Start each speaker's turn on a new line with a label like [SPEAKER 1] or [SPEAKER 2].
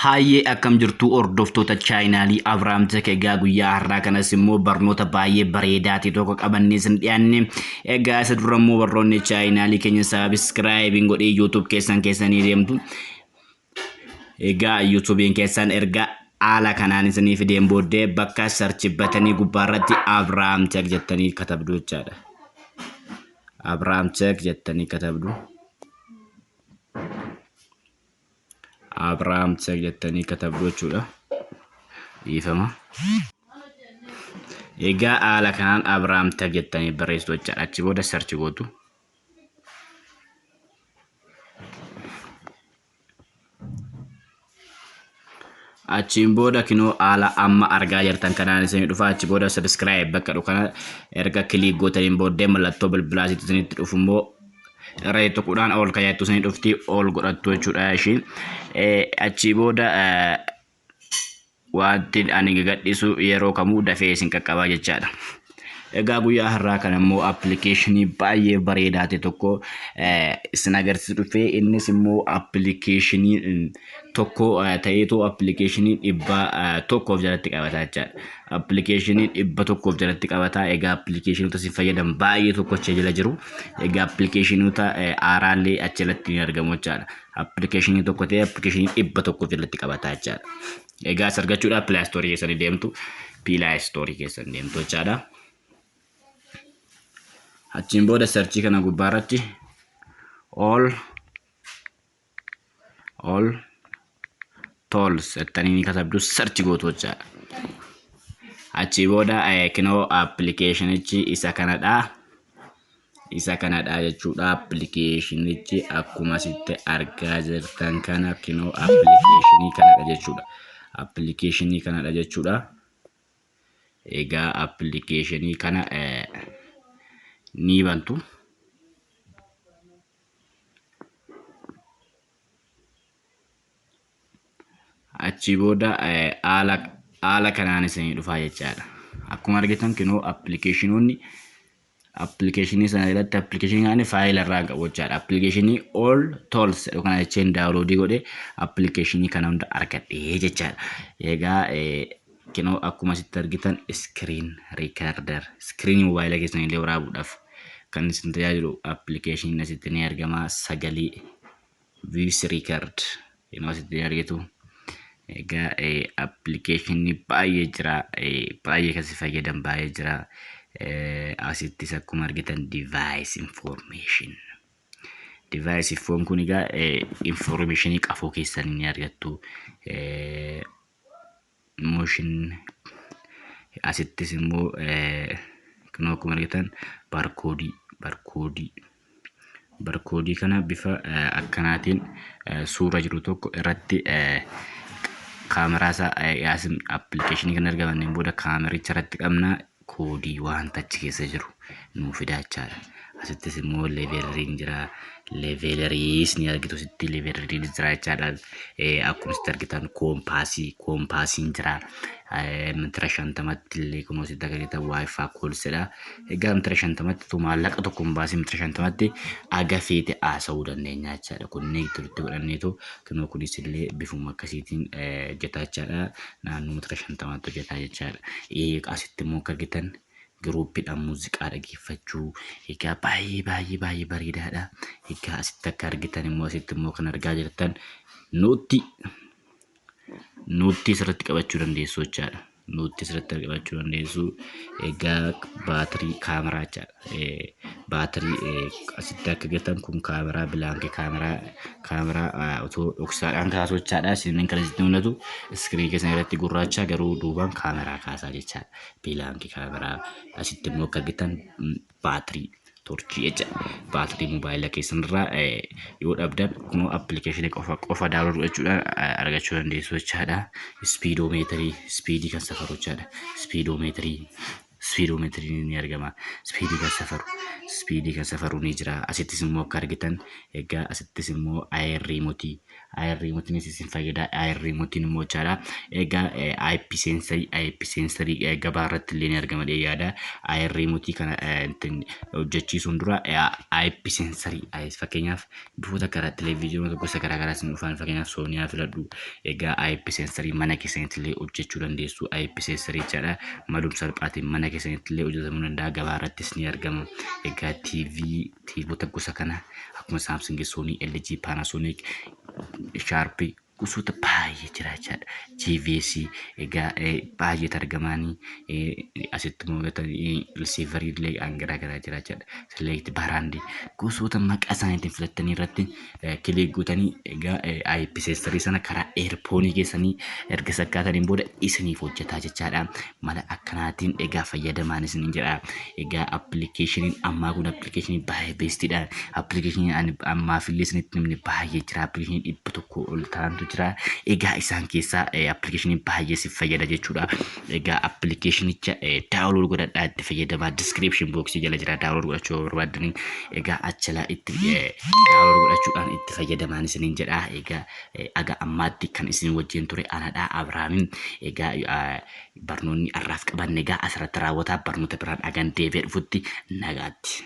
[SPEAKER 1] Haayyee akkam jirtuu hordoftoota chaayinaalii Abrahaam Tech. Egaa guyyaa har'aa kanas immoo barnoota baay'ee bareedaa ta'e tokko qabannee isin dhiyaanne. Egaa isa dura immoo warroonni chaayinaalii keenya sabiskiraayibiin godhee YouTube keessan keessanii deemtu. Egaa YouTube'n keessan erga haala kanaan isinii fideen booddee bakka sarchi batanii gubbaarratti Abrahaam Tech jettanii katabdu jechaadha. Abrahaam Tech jettanii katabdu. Abrahaam Tech jettanii katabdu jechuudha. Dhiifama. Egaa haala kanaan Abrahaam Tech jettanii barreessitu jechaadha. Achi booda sarchi gootu. Achiin booda kinoo haala amma argaa jirtan kanaan isinii dhufa. Achi booda subscribe bakka dhufu kana erga kiliik gootaniin booddee mallattoo bilbilaa isitti isinitti dhufu immoo irra tuquudhaan ol kayyattu isinii dhufti, ol godhattu jechuudha ishiin. Achii booda wanti ani gadhiisu yeroo kamuu dafee isin qaqqabaa jechaadha. Egaa guyyaa har'aa kana immoo appilikeeshinii baay'ee bareedaa ta'e tokko isin agarsiisu dhufee, innis immoo appilikeeshinii tokko ta'eetu appilikeeshinii 100 of jalatti qabata jechaadha. Appilikeeshinii 100 of jalatti qabata. Egaa appilikeeshinoota isin fayyadan baay'ee tokko achi jala jiru. Egaa appilikeeshinoota haaraallee achi jalatti ni argamu jechaadha. Appilikeeshinii tokko ta'ee appilikeeshinii 100 of jalatti qabata jechaadha. Egaa as argachuudhaaf Play Store keessanii deemtu. Play Store keessan deemtu jechaadha. Achiin booda sarchii kana gubbaa irratti all tools jettanii ni katabdu, sarchi gootu jechaadha. Achii booda kinoo appilikeeshinichi isa kanadha. Isa kanadha jechuudha. Appilikeeshinichi akkuma asitti argaa jirtan kana kinoo appilikeeshinii kanadha jechuudha. Appilikeeshinii kanadha jechuudha. Egaa appilikeeshinii kana ni bantu. Achii booda haala kanaan isinii dhufaa jechaadha. Akkuma argitan kinoo appilikeeshinoonni appilikeeshinii sana jalatti appilikeeshinii kana faayila irraa hin qabu jechaadha. Appilikeeshinii all tools jedhu kana jecheen daawunloodii godhee appilikeeshinii kana hunda argadhee jechaadha. Egaa kinoo akkuma asitti argitan iskiriin riikarder iskiriinii moobaayila keessan illee waraabuudhaaf kan isin tajaajilu appilikeeshiniin asitti ni argama. Sagalee voice record yeroo asitti argitu. Egaa appilikeeshinii baay'ee jira, baay'ee kan si fayyadan baay'ee jira. Asittis akkuma argitan device information. Device infoon kun egaa informationii qafoo keessanii ni argattu. Motion asittis immoo kunoo akkuma argitan barkoodii kana bifa akkanaatiin suura jiru tokko irratti kaameraa isaa yaasin appilikeeshinii kan argamaniin booda kaamericha irratti qabna, koodii wanta achi keessa jiru nuu fidaa jechaadha. Asittis immoo leeveleriin jira. Leeveleriis ni argitu, asitti leeveleriin jira jechaadha. Akkuma asitti argitan koompaasiin jira. Mitira 50tti illee kunoo asitti argitan waayifaa koolsedha. Egaa mitira 50tti utuu maallaqa tokko hin baasin mitira 50tti aga feete haasa'uu dandeenya jechaadha. Kunneen itti godhanneetu kunoo kunis illee bifuma akkasiitiin hojjetaa jechaadha. Naannoo mitira 50tti hojjetaa jechaadha. Asitti immoo akka argitan giruuppiidhaan muuziqaa dhageeffachuu egaa baay'ee baay'ee baay'ee bareedaadha. Egaa asitti akka argitan immoo asitti immoo kan argaa jirtan noottii asirratti qabachuu dandeessu jechaadha. Noottii asirratti qabachuu dandeessu. Egaa baatirii kaameraa jechaadha. Baatirii asitti akka argitan kun kaameraa bilaankee kaameraa otoo dhoksaadhaan kaasuu jechaadha. Isiniin kan isitti mul'atu iskiriinii keessan irratti gurraacha, garuu duubaan kaameraa kaasaa jechaadha. Bilaankee kaameraa asitti immoo akka argitan baatirii torchii jecha baatirii mobaayila keessan irraa yoo dhabdan kunoo appilikeeshinii qofa qofa daawunlood gochuudhaan argachuu dandeessu jechaadha. Ispiidoomeetirii, ispiidii kan safaru jechaadha. Ispiidoomeetirii Speedometeriin ni argama. Speedii kan safaru, speedii kan safaru ni jira. Asittis immoo akka argitan egaa asittis immoo IR remote, IR remotenis isin fayyada. IR remotein immoo jechaadha. Egaa IP sensorii, IP sensorii gabaa irratti illee ni argama jedhee yaada. IR remote kana ittiin hojjechiisuun dura IP sensorii, fakkeenyaaf bifoota gara televezyiinoota gosa garaa garaa isin dhufan, fakkeenyaaf Sooniyaa filadhu. Egaa IP sensorii mana keessanitti illee hojjechuu dandeessu. IP sensorii jechaadha. Malum salphaatiin mana keessanitti illee hojjetamuu danda'a. Gabaa irrattis ni argama. Egaa TV, TVota gosa kana akkuma Samsung, Sony, LG, Panasonic, Sharp gosoota baay'ee jira jechaadha. JVC egaa baay'eetu argamaanii asitti immoo receiverii illee kan garaa garaa jira jechaadha. Select brand gosoota maqaa isaaniitiin filattanii irratti click gootanii egaa IP sensorii sana karaa earphoneii keessanii erga sakkaataniin booda isiniif hojjetaa jechaadha. Mala akkanaatiin egaa fayyadamaan isiniin jedha. Egaa appilikeeshiniin ammaa kun appilikeeshinii baay'ee bestiidha. Appilikeeshinii ani ammaaf illee isinitti himne baay'ee jira. Appilikeeshinii 100 ol ta'antu jira. Egaa isaan keessaa appilikeeshinii baay'ee si fayyada jechuudha. Egaa appilikeeshinicha download godhadhaa itti fayyadamaa. Description boxii jala jira download godhachuu yoo barbaaddanii egaa achalaa itti download godhachuudhaan itti fayyadamaan isiniin jedha. Egaa aga ammaatti kan isin wajjin ture anadhaa Abrahaamiin. Egaa barnoonni har'aaf qabanne egaa asirratti raawwataa, barnoota biraan agan deebi'ee dhufutti nagaatti.